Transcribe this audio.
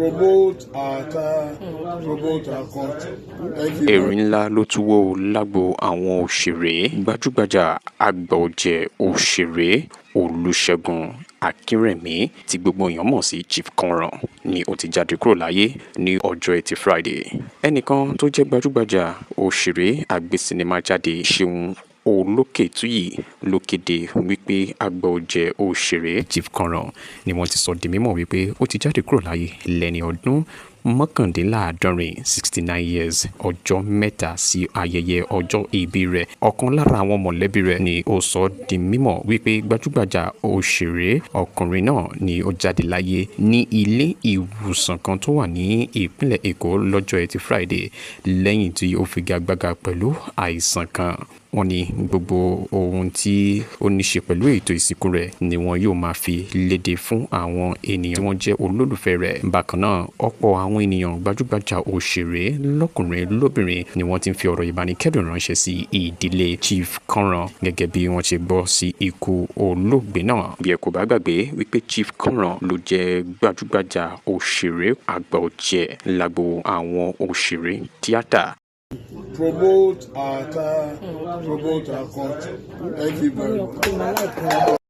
Promote our attire, promote our culture. Thank you. Erin ńlá ló tún wò lágbo àwọn òṣèré. Gbajúgbajà àgbà ọ̀jẹ̀ òṣèré Olùṣègùn Akínrẹ̀mí, tí gbogbo èèyàn mọ̀ sí Chief Kanran, ni ó ti jáde kúrò láyé ní ọjọ́ Ẹtì Friday. Ẹnìkan tó jẹ́ gbajúgbajà òṣèré agbésínímàjáde, Ṣeun Olókètúyì, ló kéde wípé àgbà ọ̀jẹ̀ òṣèré Chief Kanran ni wọ́n ti sọ di mímọ̀ wípé ó ti jáde kúrò láyé lẹ́ni ọdún 69, 69 years, ọjọ́ 3 sí ayẹyẹ ọjọ́ ìbí rẹ̀. Ọ̀kan lára àwọn mọ̀lẹ́bí rẹ̀ ni ó sọ di mímọ̀ wípé gbajúgbajà òṣèré ọkùnrin náà ni ó jáde láyé ní ilé ìwòsàn kan tó wà ní ìpínlẹ̀ Èkó lọ́jọ́ Ẹtì Friday, lẹ́yìn tí ó figagbága pẹ̀lú àìsàn kan. Wọ́n ní gbogbo ohun tí ó ní ṣe pẹ̀lú ètò ìsìnkú rẹ̀ ni wọn yóò máa fi léde fún àwọn ènìyàn tí wọ́n jẹ́ olólùfẹ́ rẹ̀. Bákan náà, ọ̀pọ̀ àwọn ènìyàn, gbajúgbajà òṣèré lọ́kùnrin lóbìnrin, ni wọ́n ti ń fi ọ̀rọ̀ ìbánikẹ́dùn ránṣẹ́ sí ìdílé Chief Kanran gẹ́gẹ́ bí wọ́n ṣe gbọ́ sí ikú olóògbé náà. Bí ẹ kò bá gbàgbé wípé Chief Kanran ló jẹ́ gbajúgbajà òṣèré àgbà ọ̀jẹ̀ lágbo àwọn òṣèré tíátà. Promote our attire, promote our culture. Thank you very much.